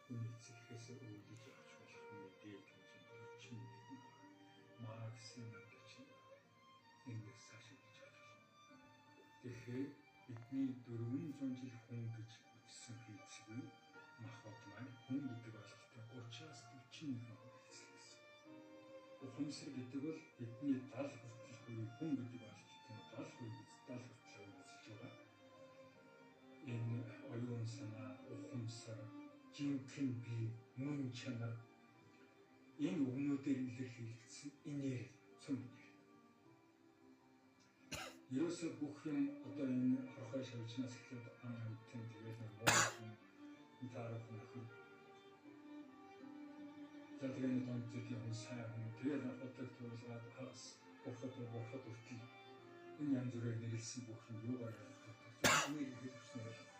Хүний эцэг эхээс өвлөж авч болох мэдээлэл хэмжээ 41%. Максимум 41%. Эндээс цааш өвлөж авч болно. Тэгэхээр бидний 400 жил хүн гэж үзсэн физик нь махбод маань хүн гэдэг ойлголтыг 30-аас 41% хэрэглэсэн. Ухамсар гэдэг бол бидний 70 хүртэл хувийг хүн гэдэг ойлголтын 70% 70 хүртэл хувийг эзэлж байгаа. Энэ оюун санаа, ухамсар, жинхэнэ бие, мөн чанар энэ үгнүүдээр илэрхийлэгдсэн энерги, цөм энерги. Ерөөсөө бүх юм одоо энэ хорхой шавжнаас эхлээд ан амьтан тэгэл муу хүн таарах нөхөр. За тэгээ нэг донд зэргийн хүн сайн хүн тэгэл ходог туулгаад хагас бурхад бурхад хүртэл энэ янз бүрээр нэрлсэн бүх юм юугаар явагддаг. Энерги хэлбэрчнээр.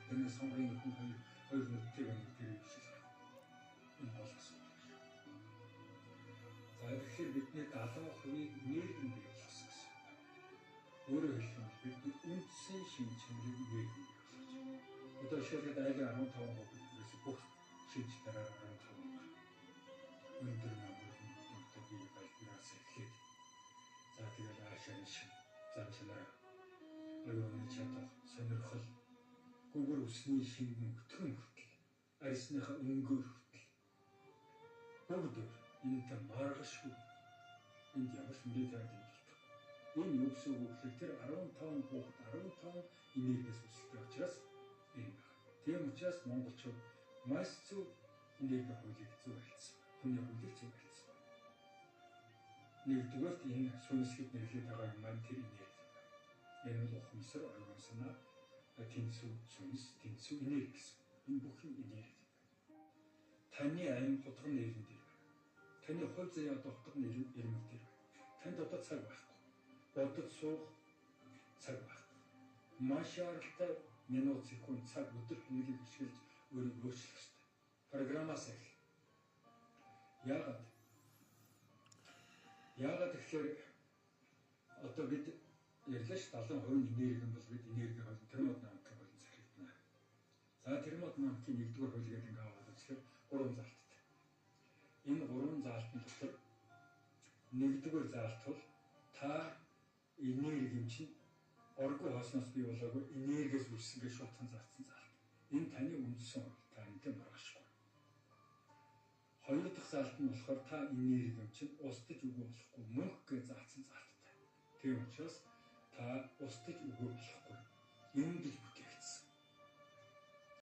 Тэрний сонгорын хүн хоёр хоёр нүдтэй нэг тэр биш л. Энэ бол асуудал. За тэгэхээр бидний 70%-ийг энерги нь бий болгосон гэсэн. Өөрөөр хэлэх юм бол бидний үндсэн шинж чанарыг энерги бий болгож. Одоо жишээлбэл айлын 15% гэдгээс бүх шинж дараа 15%. Өндөр намрын одоо бие балбираас эхлээд за тэгэл аашаа шин зам чанар оюуны чадах сонирхол гүгэр усны шингэн өтгөн хүртэл арьсныхаа өнгөөр хүртэл бүгд энэтэй маргашгүй энд ямар ч мэдээ тавиад дэмжих. Энэ юу гэсэн үг вэ гэхээр тэр 15 хүүхэд 15 энергиэс үүсэлтэй учраас энэ байна. Тийм учраас монголчууд маш зөв энерги хуулийг зөв харилцсан. Хүний хуулийг зөв харилцсан. Нэгдүгээрт энэ сүнслэг нэрлээд байгаа юм маань тэр энерги. Энэ бол ухамсар, оюун санаа, тэнцүү сүнс, тэнцүү энерги гэсэн. Энэ бүх юм энерги. Таны ам хутган нэрэн дээр. Таны хувь заяа одоо хутган нэрмэг дээр. Танд одоо цаг байхгүй. Бодож суух цаг байхгүй. Маш шаардлагатай минут, секунд, цаг, өдөр хоногийг ашиглаж өөрийгөө өөрчлөх ёстой. Программаас эхэл. Яагаад? Яагаад тэгэхээр одоо бид ярьлаа ш 70% энерги юм бол бид энерги хууль термодинамикийн хууль захирагдана. За термодинамикийн нэгдүгээр хуулийг ингээ аваад үзэхээр гурван заалттай. Энэ гурван заалтын дотор нэгдүгээр заалт бол та энерги юм чинь оргуу хосноос бий болоогүй энергиэс үүссэн гэж шуутхан заасан заалт. Энэ таны үндсэн хууль, та энэтэй маргашгүй. Хоёр дахь заалт нь болохоор та энерги юм чинь устдаж үгүй болохгүй мөнх гэж заасан заалттай. Тийм учраас та устдаж үгүй болохгүй. Юм гэж бүтээгдэх